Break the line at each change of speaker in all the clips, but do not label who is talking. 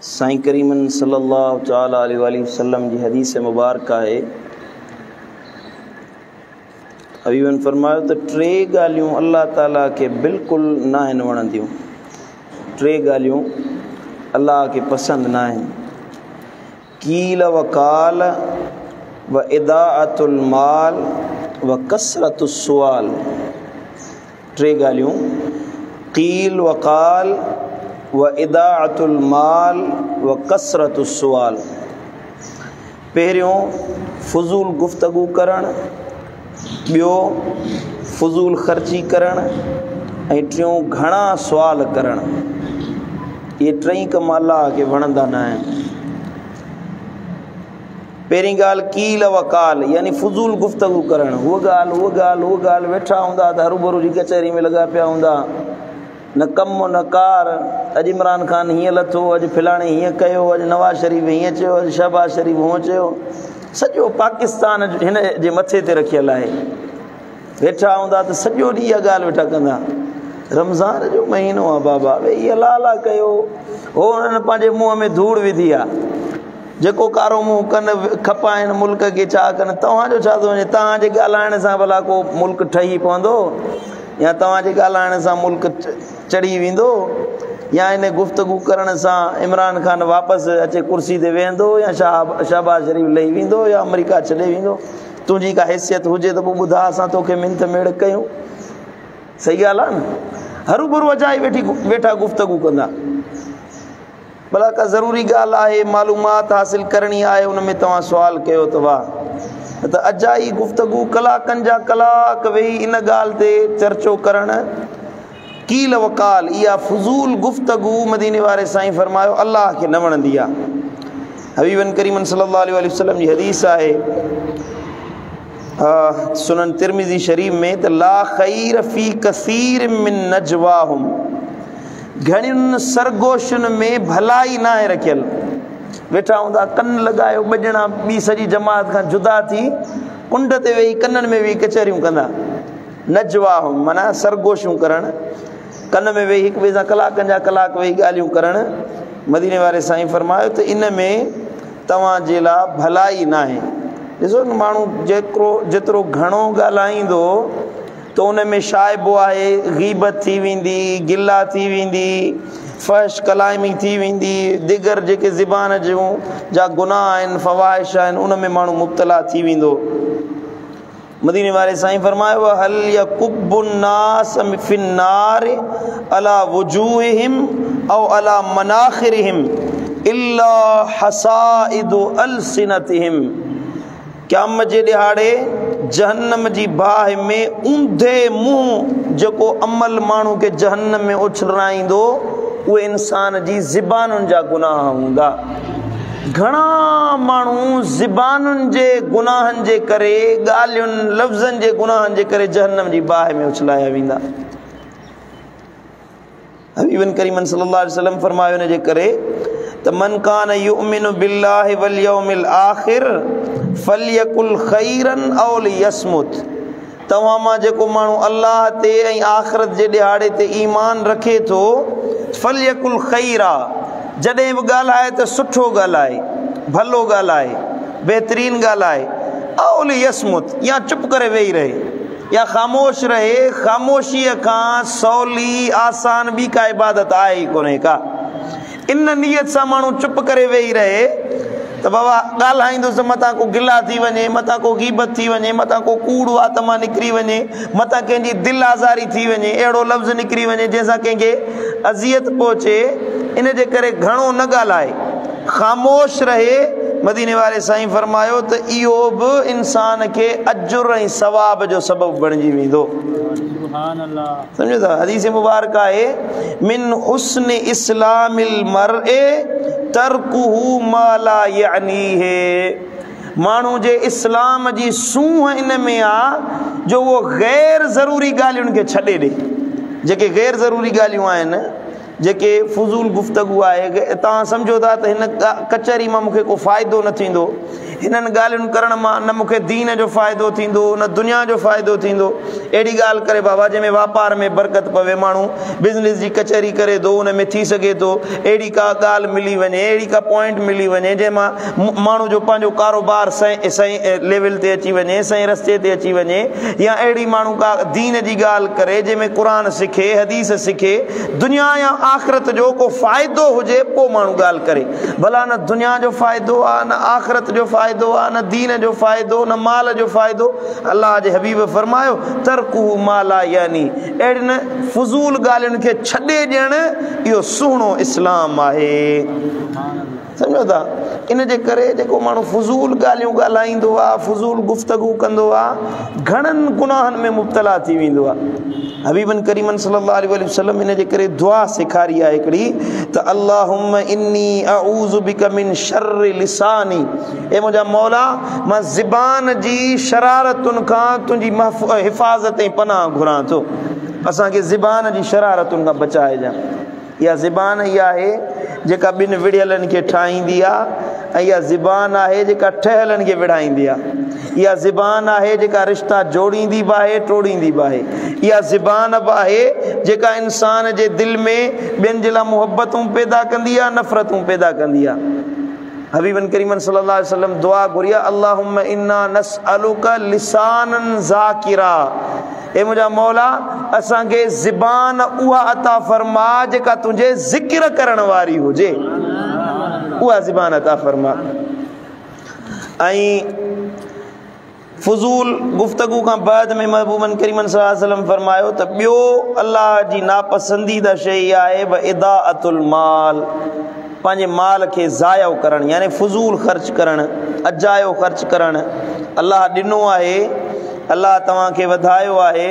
سائين ڪريمن صلّي الله تعالٰي عليه واٰله وسلّم جي حديث مبارڪ آهي. حبيبن فرمايو ته ٽي ڳالهيون الله تعالٰي کي بلڪل ناهن وڻنديون. ٽي ڳالهيون الله کي پسند ناهن. قيل وقال و اضاعة المال و ڪثرت السؤال. ٽي ڳالهيون، قيل وقال و اضاعة المال و ڪثرت السؤال. پهريون فضول گفتگو ڪرڻ، ٻيو فضول خرچي ڪرڻ ۽ ٽيون گهڻا سوال ڪرڻ. اهي ٽئي ڪم الله کي وڻندا نه آهن. پهرين ڳالهه قيل وقال يعني فضول گفتگو ڪرڻ، هوء ڳالهه هوء ڳالهه هوء ڳالهه ويٺا هوندا ته هروڀرو جي ڪچهري ۾ لڳا پيا هوندا، نه ڪم نه ڪار، اڄ عمران خان هيئن لٿو، اڄ فلاڻي هيئن ڪيو، اڄ نواز شريف هيئن چيو، اڄ شهباز شريف هونئن چيو، سڄو پاڪستان هن جي مٿي تي رکيل آهي. ويٺا هوندا ته سڄو ڏينهن اها ڳالهه ويٺا ڪندا. رمضان جو مهينو آهي بابا ويهي الله الله ڪيو. هو انهن پنهنجي منهن ۾ ڌوڙ وڌي آهي. جيڪو ڪارو منهن ڪن کپائن ملڪ کي ڇا ڪن توهان جو ڇا ٿو وڃي توهان جي ڳالهائڻ سان ڀلا ڪو ملڪ ٺهي پوندو يا توهان جي ڳالهائڻ سان ملڪ چڙهي ويندو يا ان گفتگو ڪرڻ سان عمران خان واپس اچي ڪرسي تي ويهندو يا شهباز شريف لهي ويندو يا آمريڪا ڇڏي ويندو تنهنجي ڪا حيثيت هجي ته پوء ٻڌاء اسان توکي منٿ ميڙ ڪيون. صحيح ڳالهه آهي نه. هروڀرو اجائي ويٺي ويٺا گفتگو ڪندا. ڀلا ڪا ضروري ڳالهه آهي معلومات حاصل ڪرڻي آهي ان ۾ توهان سوال ڪيو ته واهه. نه ته اجائي گفتگو ڪلاڪن جا ڪلاڪ ويهي ان ڳالهه تي چرچو ڪرڻ قيل وقال اها فضول گفتگو مديني واري سائين فرمايو الله کي نه وڻندي آهي. حبيبن ڪريمن صلي الله عليه وآله وسلم جي حديث آهي سنن ترمذي شريف ۾ ته لا خير في ڪثير من نجواهم گهڻين سرگوشين ۾ ڀلائي ناهي رکيل. ويٺا هوندا ڪن لڳايو ٻه ڄڻا ٻي سڄي جماعت کان جدا ٿي ڪنڊ تي ويهي ڪنن ۾ ويهي ڪچهريون ڪندا. نجواهم معنيٰ سرگوشيون ڪرڻ، ڪن ۾ ويهي هڪ ٻئي سان ڪلاڪن جا ڪلاڪ ويهي ڳالهيون ڪرڻ. مديني واري سائين فرمايو ته ان ۾ توهان جي لاء ڀلائي ناهي. ڏسو نه ماڻهو جيڪرو جيترو گهڻو ڳالهائيندو ته ان ۾ شائبو آهي، غيبت ٿي ويندي، گلا ٿي ويندي، فحش ڪلامي ٿي ويندي، ديگر جيڪي زبان جون جا گناهه آهن، فواحش آهن، ان ۾ ماڻهو مبتلا ٿي ويندو. مديني واري سائين فرمايو هل يڪب الناس في النار علي وجوههم او علي مناخرهم الا حصائد السنتهم قيامت جي ڏهاڙي جهنم جي باهه ۾ اونڌي منهن جيڪو عمل ماڻهو کي جهنم ۾ اڇلرائيندو اهي انسان جي زبانن جا گناهه هوندا. گهڻا ماڻهو زبانن جي گناهن جي ڪري، ڳالهين، لفظن جي گناهن جي ڪري جهنم جي باهه ۾ اڇلايا ويندا. حبيبن ڪريمن صلي الله عليه وسلم فرمايو ان جي ڪري ته من ڪان يؤمن بالله واليوم الاخر فليقل خيرا او ليصمت توهان مان جيڪو ماڻهو الله تي ۽ آخرت جي ڏهاڙي تي ايمان رکي ٿو، فليقل خيرا، جڏهن به ڳالهائي ته سٺو ڳالهائي، ڀلو ڳالهائي، بهترين ڳالهائي، او ليصمت، يا چپ ڪري ويهي رهي يا خاموش رهي، خاموشيء کان سولي، آسان ٻي ڪا عبادت آهي ئي ڪونهي ڪا. ان نيت سان ماڻهو چپ ڪري ويهي رهي ته بابا ڳالهائيندس متان ڪو گلا ٿي وڃي، متان ڪو غيبت ٿي وڃي، متان ڪو ڪوڙ وات مان نڪري وڃي، متان ڪنهن جي دل آزاري ٿي وڃي، اهڙو لفظ نڪري وڃي جنهن سان ڪنهن کي اذيت پهچي، ان جي ڪري گهڻو نه ڳالهائي، خاموش رهي. مديني واري سائين فرمايو ته اهو به انسان کي اجر ۽ ثواب جو سبب بڻجي ويندو. سمجهو ٿا حديث مبارڪ آهي من حسن اسلام المرء ترڪه ما لا يعنيه ماڻهو جي اسلام جي سونهن ان ۾ آ جو اهو غير ضروري ڳالهين کي ڇڏي ڏي جيڪي غير ضروري ڳالهيون آهن جيڪي فضول گفتگو آهي، توهان سمجهو ٿا ته هن ڪچهري مان مون کي ڪو فائدو نه ٿيندو، هنن ڳالهين ڪرڻ مان نه مون کي دين جو فائدو ٿيندو نه دنيا جو فائدو ٿيندو. اهڙي ڳالهه ڪري بابا جنهن ۾ واپار ۾ برڪت پوي، ماڻهو بزنس جي ڪچهري ڪري ٿو ان ۾ ٿي سگهي ٿو اهڙي ڪا ڳالهه ملي وڃي، اهڙي ڪا پوائنٽ ملي وڃي جنهن مان ماڻهو جو پنهنجو ڪاروبار صحيح ليول تي اچي وڃي، صحيح رستي تي اچي وڃي، يا اهڙي ماڻهو ڪا دين جي ڳالهه ڪري جنهن ۾ قرآن سکي، حديث سکي، دنيا يا آخرت جو ڪو فائدو هجي پوء ماڻهو ڳالهه ڪري. ڀلا نه دنيا جو فائدو آ، نه آخرت جو فائدو آ، نه دين جو فائدو، نه مال جو فائدو. الله جي حبيب فرمايو، ترڪه ما لا يعنيه، اهڙين فضول ڳالهين کي ڇڏي ڏيڻ اهو سهڻو اسلام آهي. سمجهو ٿا؟ ان جي ڪري جيڪو ماڻهو فضول ڳالهيون ڳالهائيندو آ، فضول گفتگو ڪندو آ، گهڻن گناهن ۾ مبتلا ٿي ويندو آ. حبيبن ڪريمن صلي الله عليه وآله وسلم ان جي ڪري دعا سيکاري آهي هڪڙي ته اللهم اني اعوذ بک من شر لساني، اي منهنجا مولا مان زبان جي شرارتن کان تنهنجي حفاظت ۽ پناهه گهران ٿو، اسان کي زبان جي شرارتن کان بچائجان. اها زبان ئي آهي جيڪا ٻن وڙهيلن کي ٺاهيندي آ ۽ اها زبان آهي جيڪا ٺهيلن کي وڙهائيندي آ. اها زبان آهي جيڪا رشتا جوڙيندي به آهي ٽوڙيندي به آهي. اها زبان به آهي جيڪا انسان جي دل ۾ ٻين جي لاء محبتون پيدا ڪندي آ نفرتون پيدا ڪندي آ. حبيبن ڪريمن صلي الله عليه وسلم دعا گهري آ اللهم انا نسألک لسانا ذاڪرا، اي منهنجا مولا اسان کي زبان اها عطا فرما جيڪا تنهنجي ذڪر ڪرڻ واري هجي، اها زبان عطا فرما. ۽ فضول گفتگو کان بعد ۾ محبوبن ڪريمن صلي الله عليه وسلم فرمايو ته ٻيو الله جي ناپسنديده شيء اها آهي و اضاعت المال، پنهنجي مال کي ضايع ڪرڻ يعني فضول خرچ ڪرڻ، اجايو خرچ ڪرڻ. الله ڏنو آهي، الله توهان کي وڌايو آهي،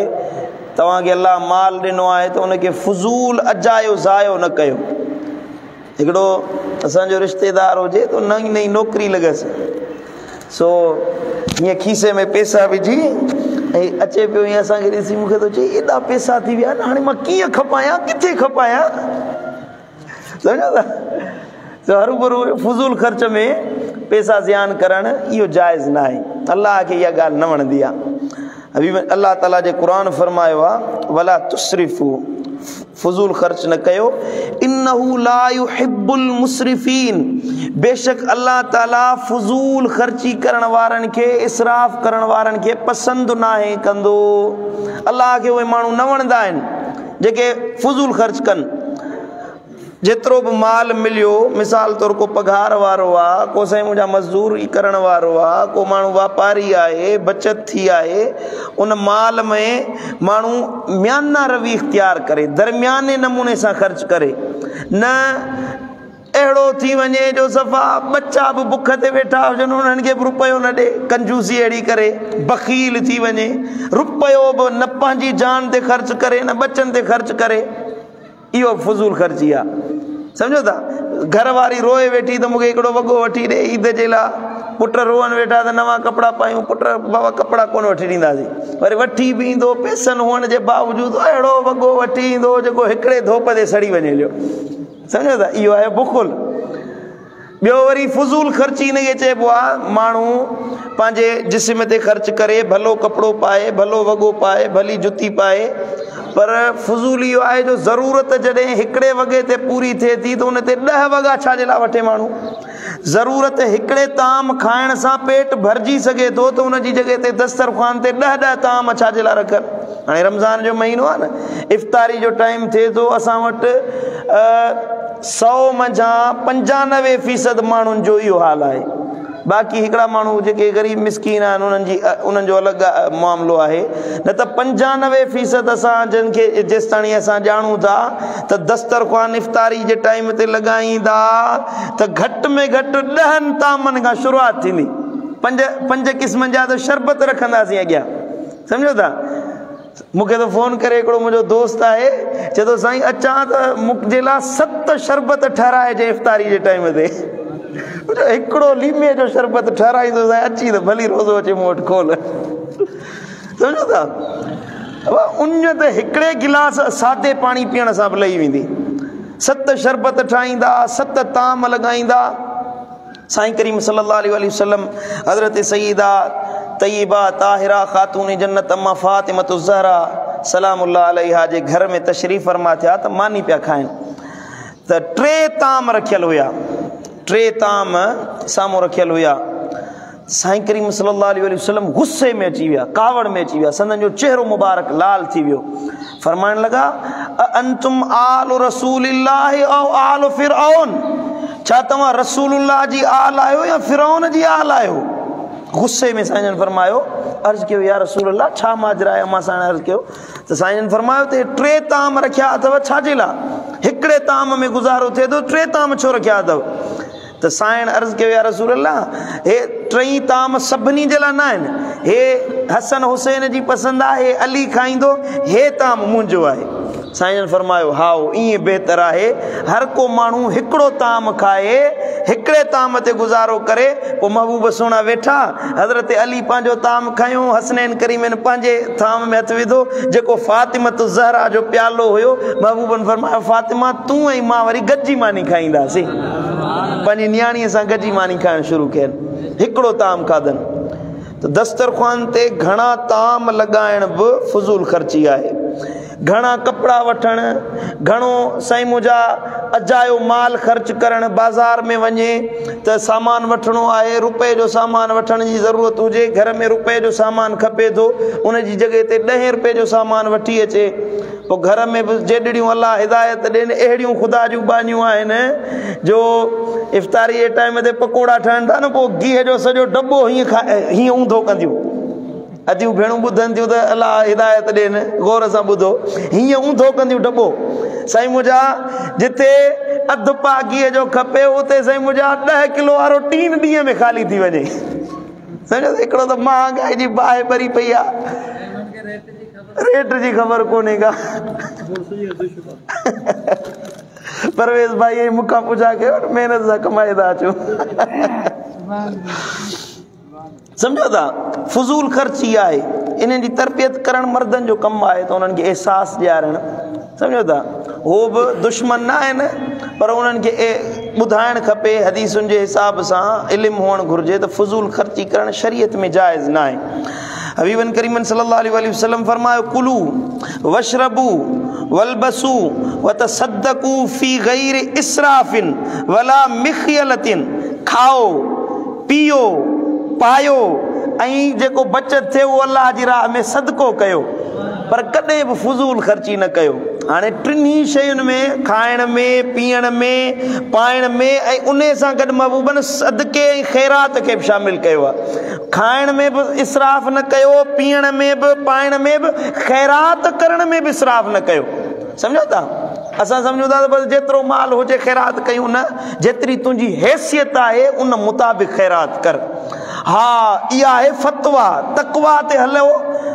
توهان کي الله مال ڏنو آهي ته ان کي فضول اجايو ضايع نه ڪيو. هڪڙو اسان جو رشتيدار هجي ته نئين نئين نوڪري لڳس، سو هيئن کيسي ۾ پيسا وجهي ۽ اچي پيو هيئن اسان کي ڏسي مون کي ٿو چئي ايڏا پيسا ٿي ويا آهن هاڻي مان ڪيئن کپايان ڪٿي کپايان. سمجهو ٿا؟ سو هروڀرو فضول خرچ ۾ پيسا زيان ڪرڻ اهو جائز نه آهي، الله کي اها ڳالهه نه وڻندي آهي. حبيب الله تعاليٰ جي قرآن فرمايو آهي ولا تسرفوا، فضول خرچ نه ڪيو، انه لا يحب المسرفين، بيشڪ الله تعاليٰ فضول خرچي ڪرڻ وارن کي، اسراف ڪرڻ وارن کي پسند ناهي ڪندو. الله کي اهي ماڻهو نه وڻندا آهن جيڪي فضول خرچ ڪن. جيترو به مال مليو، مثال طور ڪو پگهار وارو آ، ڪو سائين منهنجا مزدوري ڪرڻ وارو آ، ڪو ماڻهو واپاري آهي، بچت ٿي آهي، ان مال ۾ ماڻهو ميانه روي اختيار ڪري، درمياني نموني سان خرچ ڪري، نه اهڙو ٿي وڃي جو صفا ٻچا به بک تي ويٺا هجن انهن کي به روپيو نه ڏي، ڪنجوسي اهڙي ڪري، بخيل ٿي وڃي، روپيو به نه پنهنجي جان تي خرچ ڪري نه ٻچن تي خرچ ڪري، اهو به فضول خرچي آ. سمجهو ٿا؟ گهر واري روئي ويٺي ته مون کي هڪڙو وڳو وٺي ڏي عيد جي لاء، پٽ روئن ويٺا ته نوان ڪپڙا پايون، پٽ بابا ڪپڙا ڪونه وٺي ڏينداسين، وري وٺي به ايندو پئسن هئڻ جي باوجود اهڙو وڳو وٺي ايندو جيڪو هڪڙي ڌوپ تي سڙي وڃي هليو. سمجهو ٿا؟ اهو آهي بخل. ٻيو وري فضول خرچي ان کي چئبو آهي ماڻهو پنهنجي جسم تي خرچ ڪري، ڀلو ڪپڙو پائي، ڀلو وڳو پائي، ڀلي جتي پائي، پر فضول اهو آهي جو ضرورت جڏهن هڪڙي وڳي تي پوري ٿئي ٿي ته ان تي ڏهه وڳا ڇا جي لاء وٺي ماڻهو؟ ضرورت هڪڙي طعام کائڻ سان پيٽ ڀرجي سگهي ٿو ته ان جي جڳهه تي دسترخوان تي ڏهه ڏهه طعام ڇا جي لاء رکن؟ هاڻي رمضان جو مهينو آهي نه، افطاري جو ٽائيم ٿئي ٿو، اسان وٽ سؤ منجهان 95% ماڻهن جو اهو حال آهي. باقي هڪڙا ماڻهو جيڪي غريب مسڪين آهن انهن جي انهن جو الڳ معاملو آهي، نه ته 95% اسان جن کي جيستاڻي اسان ڄاڻون ٿا ته دسترخوان افطاري جي ٽائيم تي لڳائيندا ته گهٽ ۾ گهٽ 10 طعامن کان شروعات ٿيندي، پنج قسمن جا ته شربت رکنداسين اڳيان، سمجهو ٿا؟ مون کي ته فون ڪري هڪڙو منهنجو دوست آهي چئي ٿو سائين اچان ته مون جي لاء 7 شربت ٺهرائجي افطاري جي ٽائيم تي. هڪڙو ليمي جو شربت ٺهرائيندو سائين اچي ته ڀلي روزو اچي مون وٽ کول. سمجهو ٿا؟ اڃ ته هڪڙي گلاس سادي پاڻي پيئڻ سان به لهي ويندي. ست شربت ٺاهيندا، ست طعام لڳائيندا. سائين ڪريم صلي الله عليه واٰله وسلم حضرت سيده طيبه طاهره خاتون جنت اما فاطمه الزهرا سلام الله عليها جي گهر ۾ تشريف فرما ٿيا ته ماني پيا کائن ته ٽي طعام رکيل هيا، ٽي طعام سامهون رکيل هيا. سائين ڪريم صلي الله عليه واٰله وسلم غصي ۾ اچي ويا، ڪاوڙ ۾ اچي ويا، سندن جو چهرو مبارڪ لال ٿي ويو. فرمائڻ لڳا، انتم آل رسول الله او آل فرعون، ڇا توهان رسول الله جي آل آهيو يا فرعون جي آل آهيو؟ غصي ۾ سائين جن فرمايو، عرض ڪيو يا رسول الله ڇا ماجرا آهي؟ امان سائين عرض ڪيو ته سائين جن فرمايو ته ٽي طعام رکيا اٿو ڇا جي لاء؟ هڪڙي طعام ۾ گذارو ٿئي ٿو، ٽي طعام ڇو رکيا اٿو؟ ته سائڻ عرض ڪيو يا رسول الله هي ٽئي طعام سڀني جي لاء نه آهن، هي حسن حسين جي پسند آهي، هي علي کائيندو، هي طعام منهنجو آهي. سائين جن فرمايو هائو ائين بهتر آهي، هر ڪو ماڻهو هڪڙو طعام کائي، هڪڙي طعام تي گذارو ڪري. پوء محبوب سهڻا ويٺا، حضرت علي پنهنجو طعام کنيو، حسنين ڪريمين پنهنجي طعام ۾ هٿ وڌو، جيڪو فاطمة الزهرا جو پيالو هيو، محبوبن فرمايو فاطمه تون ۽ مان وري گڏجي ماني کائينداسين. پنهنجي نياڻيء سان گڏجي ماني کائڻ شروع ڪين. هڪڙو طعام کاڌن ته دسترخوان تي گهڻا طعام لڳائڻ به فضول خرچي آهي. گهڻا ڪپڙا وٺڻ، گهڻو سائين منهنجا اجايو مال خرچ ڪرڻ، بازار ۾ وڃي ته سامان وٺڻو آهي، روپئي جو سامان وٺڻ جي ضرورت هجي، گهر ۾ روپئي جو سامان کپي ٿو، ان جي جڳهه تي ڏهين روپئي جو سامان وٺي اچي. پوء گهر ۾ به جيڏڙيون الله هدايت ڏين اهڙيون خدا جون ٻانهيون آهن جو افطاري جي ٽائيم تي پڪوڙا ٺهن ٿا نه پوء گيهه جو سڄو ڊٻو هيئن هيئن اونڌو ڪنديون. اديون ڀيڻون ٻڌن ٿيون ته الله هدايت ڏين، غور سان ٻڌو، هيئن اونڌو ڪنديون ڊٻو. سائين منهنجا جتي اڌ پاء گيهه جو کپي اتي سائين منهنجا ڏهه ڪلو وارو ٽين ڏينهن ۾ خالي ٿي وڃي. سمجهو هڪڙو ته مهانگائي جي باهه ٻري پئي آهي. ريٽ جي خبر ڪونهي ڪا. پرويز ڀائي ۽ مون کان پڇا ڪيو محنت سان ڪمائي ٿا اچون. سمجهو ٿا فضول خرچي آهي. انهن جي تربيت ڪرڻ مردن جو ڪم آهي ته انهن کي احساس ڏيارڻ. سمجهو ٿا هو به دشمن نه آهن پر انهن کي ٻڌائڻ کپي حديثن جي حساب سان علم هئڻ گهرجي ته فضول خرچي ڪرڻ شريعت ۾ جائز نه آهي. حبيبن ڪريمن صلي الله عليه واٰله وسلم فرمايو ڪلوا واشربوا والبسوا وتصدقوا في غير اسراف ولا مخيلة کائو پيئو پايو ۽ جيڪو بچت ٿئي اهو الله جي راهه ۾ صدقو ڪيو پر ڪڏهن به فضول خرچي نه ڪيو. هاڻي ٽنهي شين ۾ کائڻ ۾ پيئڻ ۾ پائڻ ۾ ۽ انهي سان گڏ محبوبن صدقي ۽ خيرات کي به شامل ڪيو آهي. کائڻ ۾ به اسراف نه ڪيو، پيئڻ ۾ به، پائڻ ۾ به، خيرات ڪرڻ ۾ به اسراف نه ڪيو. سمجهو ٿا؟ اسان سمجهون ٿا ته بس جيترو مال هجي خيرات ڪيون، نه، جيتري تنهنجي حيثيت آهي ان مطابق خيرات ڪر. ها اها آهي فتويٰ، تقويٰ تي هلو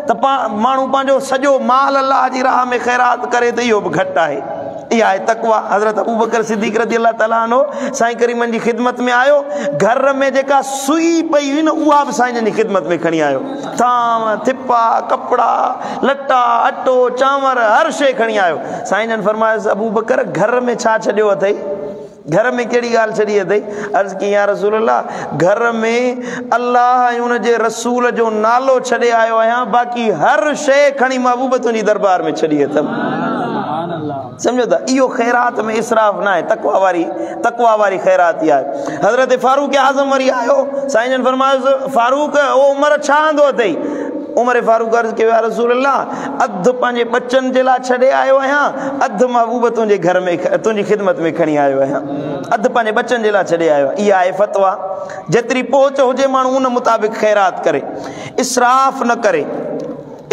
ته ماڻهو پنهنجو سڄو مال الله جي راهه ۾ خيرات ڪري ته اهو به گهٽ آهي. اها آهي تقويٰ. حضرت ابوبڪر صديق رضي الله تعالٰي عنه سائين ڪريمن جي خدمت ۾ آيو، گهر ۾ جيڪا سئي پئي هئي نه اها به سائين جن جي خدمت ۾ کڻي آيو. ٿانو، ٿپا، ڪپڙا، لٽا، اٽو، چانور هر شيء کڻي آيو. سائين جن فرمايس ابوبڪر گهر ۾ ڇا ڇڏيو اٿئي؟ گهر ۾ ڪهڙي ڳالهه ڇڏي اٿئي؟ عرض ڪيائين يا رسول الله گهر ۾ الله ۽ ان جي رسول جو نالو ڇڏي آيو آهيان باقي هر شيء کڻي محبوب تنهنجي دربار ۾ ڇڏي اٿم. سمجهو ته اهو خيرات ۾ اسراف نه آهي، تقويٰ واري تقويٰ واري خيرات ئي آهي. حضرت فاروق اعظم وري آيو، سائين جن فرمايس فاروق او عمر ڇا آندو اٿئي؟ عمر فاروق عرض ڪيو يا رسول الله اڌ پنهنجي ٻچن جي لاء ڇڏي آيو آهيان، اڌ محبوب تنهنجي گهر ۾ تنهنجي خدمت ۾ کڻي آيو آهيان، اڌ پنهنجي ٻچن جي لاء ڇڏي آيو آهيان. اها آهي فتويٰ، جيتري پهچ هجي ماڻهو ان مطابق خيرات ڪري، اسراف نه ڪري،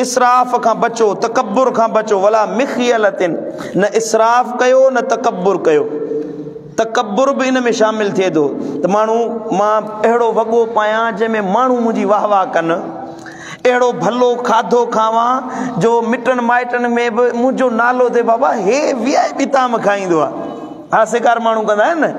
اسراف کان بچو، تڪبر کان بچو، ولا مخيلة نه اسراف ڪيو نه تڪبر ڪيو. تڪبر به ان ۾ شامل ٿئي ٿو ته ماڻهو مان اهڙو وڳو پايان جنهن ۾ ماڻهو منهنجي واهه واهه ڪن، اهڙو ڀلو کاڌو کاوان جو مٽن مائٽن ۾ به منهنجو نالو ٿئي بابا هي وي آء پي طعام کائيندو آهي. هاسيڪار ماڻهو ڪندا آهن نه،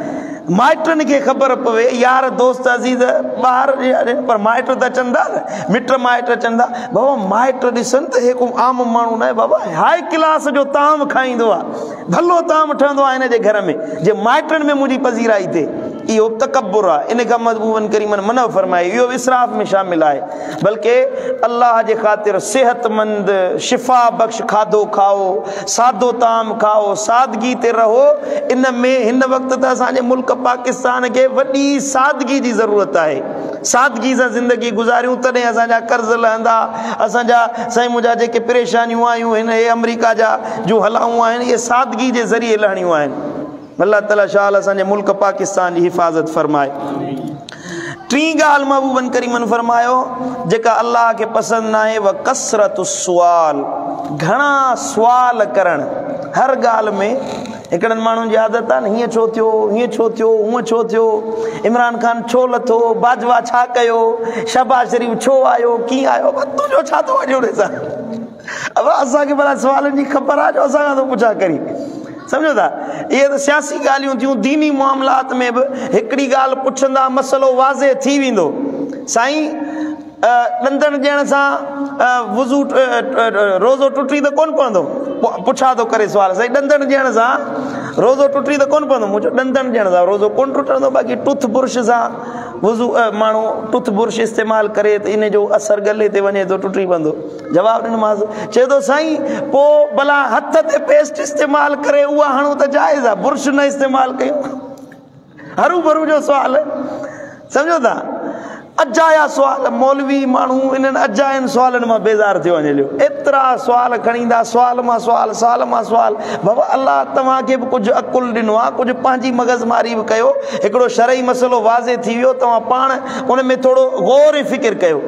مائٽن کي خبر پوي، يار دوست عزيز ٻاهر پر مائٽ ته اچن ٿا نه، مٽ مائٽ اچن ٿا، بابا مائٽ ڏسن ته هي ڪو عام ماڻهو ناهي بابا، هاء ڪلاس جو طعام کائيندو آ، ڀلو طعام ٺهندو آ هن جي گهر ۾، جي مائٽن ۾ منهنجي پذيرائي ٿئي، اهو به تڪبر آ، ان کان محبوبن ڪريمن منع فرمائي، اهو به اسراف ۾ شامل آهي، بلڪه الله جي خاطر صحتمند شفا بخش کاڌو کائو، سادو طعام کائو، سادگي تي رهو، ان ۾ هن وقت ته اسان جي ملڪ پاڪستان کي وڏي سادگي جي ضرورت آهي، سادگي سان زندگي گذاريون تڏهن اسان جا قرض لهندا، اسان جا سائين منهنجا جيڪي پريشانيون آيون هن هي آمريڪا جا جون هلائون آهن اهي سادگي جي ذريعي لهڻيون آهن. الله تعالي شال اسان جي ملڪ پاڪستان جي حفاظت فرمائي. ٽين ڳالهه محبوبن ڪريمن فرمايو جيڪا الله کي پسند ناهي وڪثرت السؤال گهڻا سوال ڪرڻ. هر ڳالهه ۾ هڪڙن ماڻهن جي عادت آهي نه هيئن ڇو ٿيو هيئن ڇو ٿيو هونئن ڇو ٿيو عمران خان ڇو لٿو باجوا ڇا ڪيو شهباز شريف ڇو آيو ڪيئن آيو تنهنجو ڇا ٿو وڃي ان سان ابا اسان کي ڀلا سوالن جي خبر آ جو اسان کان ٿو پڇا ڪرين. سمجهو ٿا؟ اهي ته سياسي ڳالهيون ٿيون، ديني معاملات ۾ به هڪڙي ڳالهه پڇندا مسئلو واضح ٿي ويندو. سائين ڏندڻ ڏيڻ سان وضو روزو ٽٽي ته ڪونه پوندو؟ پڇا ٿو ڪري سوال سائين ڏندڻ ڏيڻ سان روزو ٽٽي ته ڪونه پوندو؟ مون چيو ڏندڻ ڏيڻ سان روزو ڪونه ٽٽندو باقي ٽوٿ برش سان وضو ماڻهو ٽوٿ برش استعمال ڪري ته ان جو اثر ڳلي تي وڃي ٿو ٽٽي پوندو. جواب ڏنومانس، چئي ٿو سائين پوء ڀلا هٿ تي پيسٽ استعمال ڪري اها هڻون ته جائز آ، برش نه استعمال ڪيون؟ هروڀرو جو سوال سمجهو ٿا؟ اجايا سوال، مولوي ماڻهو انهن اجاين سوالن مان بيزار ٿيو وڃي هليو. ايترا سوال کڻي ايندا، سوال مان سوال، سوال مان سوال. بابا الله توهان کي به ڪجهه عقل ڏنو آ، ڪجهه پنهنجي مغز ماري به ڪيو. هڪڙو شرعي مسئلو واضح ٿي ويو، توهان پاڻ ان ۾ ٿورو غور ۽ فڪر ڪيو.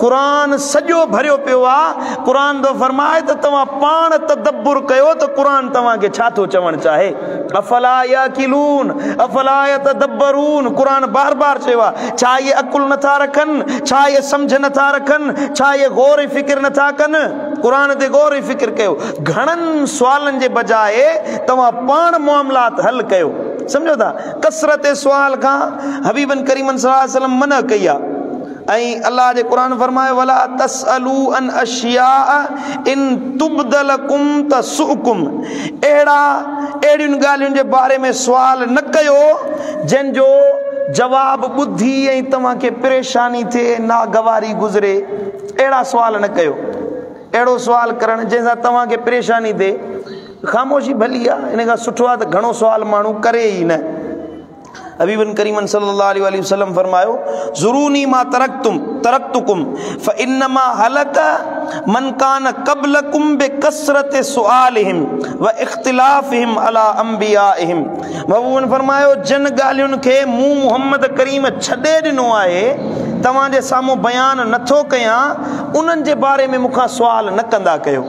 قرآن سڄو ڀريو پيو آ، قرآن ٿو فرمائي ته توهان پاڻ تدبر ڪيو ته قرآن توهان کي ڇا ٿو چوڻ چاهي. افلا يعقلون افلا يتدبرون قرآن بار بار چيو آ، ڇا اهي عقل نٿا رکن؟ ڇا اهي سمجهه نٿا رکن؟ ڇا اهي غور ۽ فڪر نٿا ڪن؟ قرآن تي غور ۽ فڪر ڪيو. گهڻن سوالن جي بجاء توهان پاڻ معاملات حل ڪيو. سمجهو ٿا؟ ڪثرت سوال کان حبيبن ڪريمن صلي الله عليه وسلم منع ڪئي آ. ۽ الله جي قرآن فرمايو ولا تسألوا عن اشياء ان تبد لڪم تسؤڪم اهڙا اهڙين ڳالهين جي باري ۾ سوال نه ڪيو جن جو جواب ٻڌي ۽ توهان کي پريشاني ٿئي ۽ ناگواري گذري اهڙا سوال نه ڪيو اهڙو سوال ڪرڻ جنهن سان توهان کي پريشاني ٿئي خاموشي ڀلي آهي ان کان سٺو آهي ته گهڻو سوال ماڻهو ڪري ئي نه. حبيبن ڪريمن صلي الله عليه واٰله وسلم فرمايو، ذروني ما ترڪتم ترڪتڪم فانما هلڪ من ڪان قبلڪم بڪثرت سؤالهم واختلافهم علي انبيائهم محبوبن فرمايو جن ڳالهين کي مون محمد ڪريم ڇڏي ڏنو آهي توهان جي سامهون بيان نٿو ڪيان انهن جي باري ۾ مون کان سوال نه ڪندا ڪيو.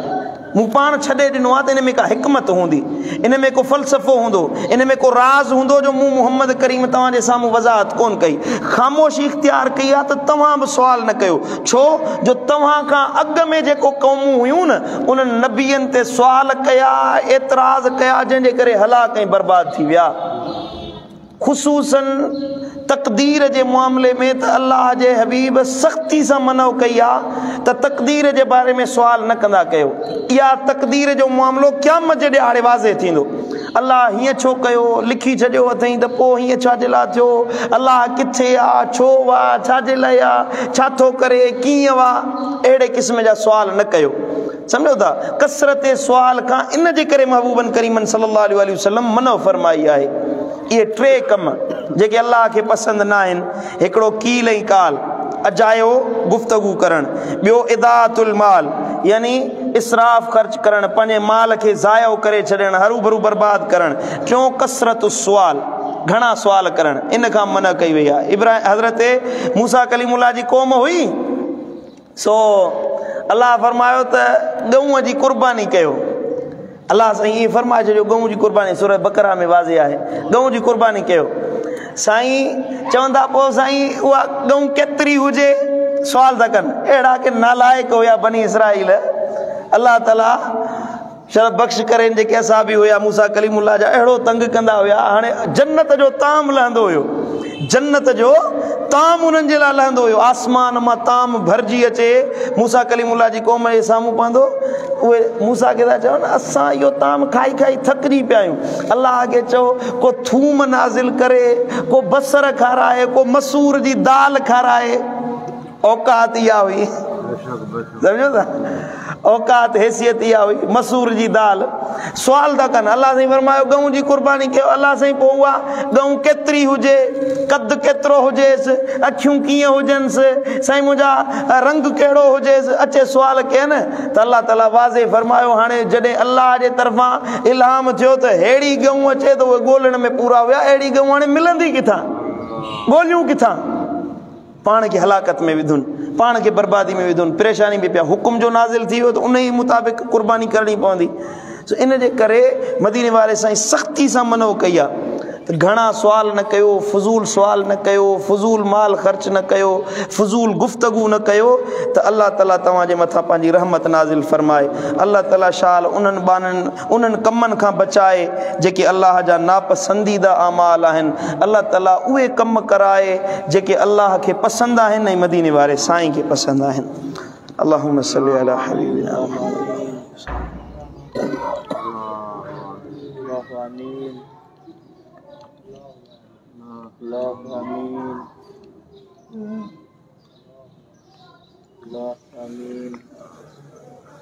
مون پاڻ ڇڏي ڏنو آهي ته ان ۾ ڪا حڪمت هوندي، ان ۾ ڪو فلسفو هوندو، ان ۾ ڪو راز هوندو جو مون محمد ڪريم توهان جي سامهون وضاحت ڪونه ڪئي. خاموشي اختيار ڪئي آهي ته توهان به سوال نه ڪيو، ڇو جو توهان کان اڳ ۾ جيڪو قومون هيون نه، انهن نبين تي سوال ڪيا، اعتراض ڪيا، جنهن جي ڪري هلاڪ ۽ برباد ٿي ويا. خصوصاً تقدير جي معاملي ۾ ته الله جي حبيب سختي سان منع ڪئي آ ته تقدير جي باري ۾ سوال نه ڪندا ڪيو. اها تقدير جو معاملو قيامت جي ڏهاڙي واضح ٿيندو. الله هيئن ڇو ڪيو، لکي ڇڏيو اٿئين ته پوء هيئن ڇا جي لاء ٿيو، الله ڪٿي آ، ڇو آ، ڇا جي لاء آ، ڇا ٿو ڪري، ڪيئن آ، اهڙي قسم جا سوال نه ڪيو. سمجهو ٿا؟ ڪثرت سوال کان ان جي ڪري محبوبن ڪريمن صلي الله عليه واٰله وسلم منع فرمائي آهي. اهي ٽي ڪم جيڪي الله کي پسند نه آهن، هڪڙو قيل ۽ قال، اجايو گفتگو ڪرڻ، ٻيو اضاعت المال يعني اسراف خرچ ڪرڻ، پنهنجي مال کي ضايع ڪري ڇڏڻ، هروڀرو برباد ڪرڻ، ٽيون ڪثرت السؤال، گهڻا سوال ڪرڻ، ان کان منع ڪئي وئي آهي. ابراهيم حضرت موسيٰ ڪليم الله جي قوم هئي، سو الله فرمايو ته ڳئون جي قرباني ڪيو. الله سائين ائين فرمائي ڇڏيو ڳئون جي قرباني سوره بقره ۾ واضح آهي ڳئون جي قرباني ڪيو. سائين چوندا پوء سائين اها ڳئون ڪيتري هجي سوال ٿا ڪن اهڙا ڪي نالائق هيا بني اسرائيل الله تعالي شرف بخش ڪرين جيڪي اصحابي هيا موسيٰ ڪليم الله جا اهڙو تنگ ڪندا هيا. هاڻي جنت جو طعام لهندو هيو، جنت جو طعام انهن جي لاء لهندو هيو. آسمان مان طعام ڀرجي اچي موسيٰ ڪليم الله جي قوم جي سامهون پوندو. اهي موسيٰ کي ٿا چون اسان اهو طعام کائي کائي ٿڪجي پيا آهيون، الله کي چئو ڪو ٿوم نازل ڪري، ڪو بصر کارائي، ڪو مسور جي دال کارائي. اوقات اها هئي، سمجهو ٿا، اوقات حيثيت اها هئي، مسور جي دال. سوال ٿا ڪن، الله سائين فرمايو ڳئون جي قرباني ڪيو. الله سائين پوء اها ڳئون ڪيتري هجي، قد ڪيترو هجيس، اکيون ڪيئن هجنس، سائين منهنجا رنگ ڪهڙو هجيس، اچي سوال ڪين ته الله تعالي واضح فرمايو. هاڻي جڏهن الله جي طرفان الهام ٿيو ته ههڙي ڳئون اچي ته اهي ڳولڻ ۾ پورا ويا. اهڙي ڳئون هاڻي ملندي ڪٿان، ڳوليون ڪٿان؟ پاڻ کي هلاڪت ۾ وڌن، پاڻ کي بربادي ۾ وڌن، پريشاني ۾ پيا. حڪم جو نازل ٿي ويو ته انهي مطابق قرباني ڪرڻي پوندي. سو ان جي ڪري مديني واري سائين سختي سان منع ڪئي آ ته گهڻا سوال نه ڪيو، فضول سوال نه ڪيو، فضول مال خرچ نه ڪيو، فضول گفتگو نه ڪيو ته الله تعالي توهان جي مٿان پنهنجي رحمت نازل فرمائي. الله تعالي شال انهن ٻانهن انهن ڪمن کان بچائي جيڪي الله جا ناپسنديده اعمال آهن. الله تعالي اهي ڪم ڪرائي جيڪي الله کي پسند آهن ۽ مديني واري سائين کي پسند آهن. اللهم صل علي حبيبنا محمد.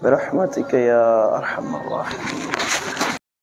برحمتك يا ارحم الراحمين.